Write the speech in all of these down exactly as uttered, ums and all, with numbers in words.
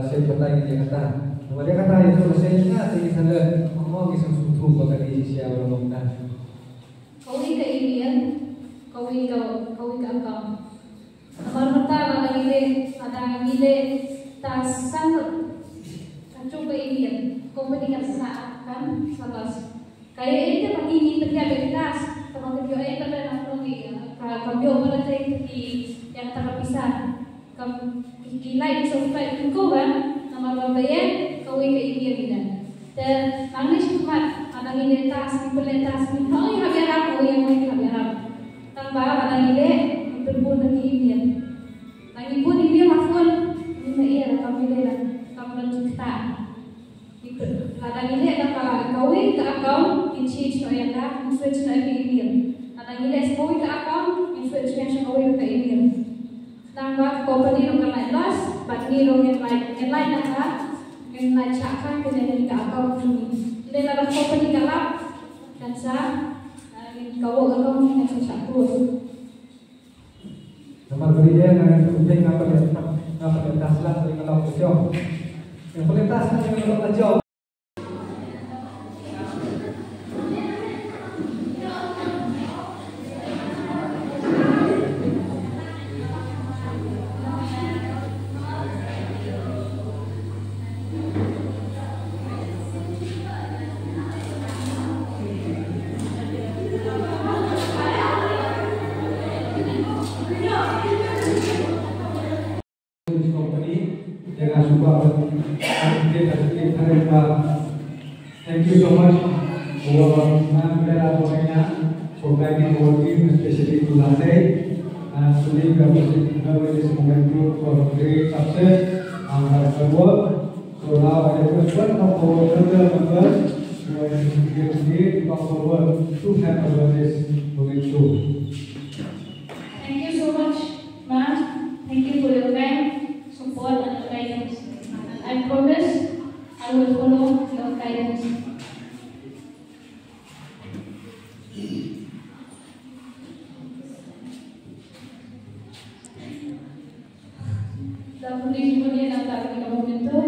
la shet batai ïa kata. Namar ïa kata ïa tu la shet nga te ngi sa leh, mo ngi sa sngewthuh ba ka dei shisha ba long kumta. Kawei ka email, kawei ka, kawei ka account. Namar mynta lada ngi leh, lada ngi leh ta san, ka jong ka email, company kan sa, kan sa loss. Kaei te ba ngi, ngi pynïap ïa ka loss, kaba ka ïoh ei ba na ngi, ka, ka ïoh ba la tei ki ïa kata ka pisa. Kam ki, ki like, ki subscribe, ki ko ba, namar ba ba ïa kawei ka email ïa. Te nangne shakhmat, lada ngi leh task, ngi pynleh task, ngi hap ïarap, kawei, kawei hap ïarap. Tang ba lada ngi leh, ngi pynbun da ki email. Lada ngi bun email ha phone, ngi ma ïa, kam ngi leh, kam don jingktah. Lada ngi leh da ka, kawei ka account, ngin change noh ïa ka, ngin switch noh ïa ka email. Lada ngi leh sa kawei ka account, ngin switch noh sha kawei ka email. Khnang ba ka company ruh kan lait loss, bad ngi ruh ngin lait, ngin lait na ka, ngin lait shah kha ka email ka account jong ngi. Lada ka company ka lap, kan sa, ah, ka work account kan sa shah close. Namar ba ïa nga ngan pynbeit nga pynbeit nga pynbeit tas lah ïa nga long ka jong. Nga pynbeit tas lah ïa nga long ka jong. Company, jangan lupa. Thank you so much. For, uh, for guiding our team, especially to Lasai. And believe that we will this moment for great success. Our forward. So now I request one of our further members to give me to come forward to hand over this moment to. Thank you so much, ma'am. Thank you for your kind support and your guidance. I promise I will follow your guidance. Da puni jibun ïa nangta kane ka momentum.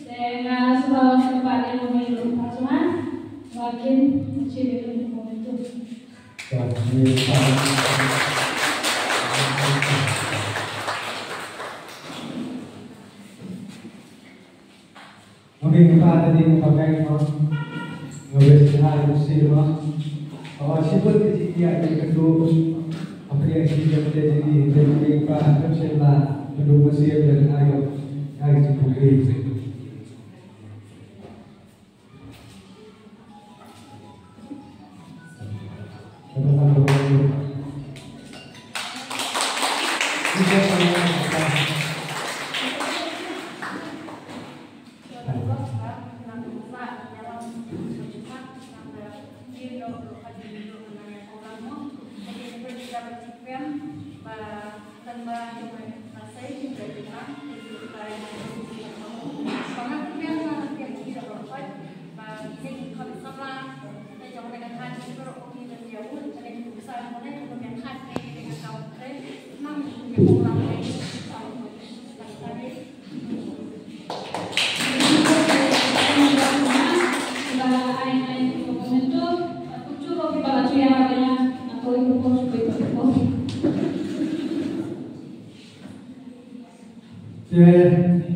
Te nga sngewbha wan sngewbha ïa ngi ruh ka jong nga. Makin chim ïa kane ka momentum. Nga mih mynta da ding ba ngai ma. Nga wes ha u sir ma. Awa shibun ki jingïa ki kynduh. Hapdeng shi jingïa ki jingïa ki kynduh ba ngai ma. Kynduh ba sir ba ngai ma. Ngai ki jingïa. Te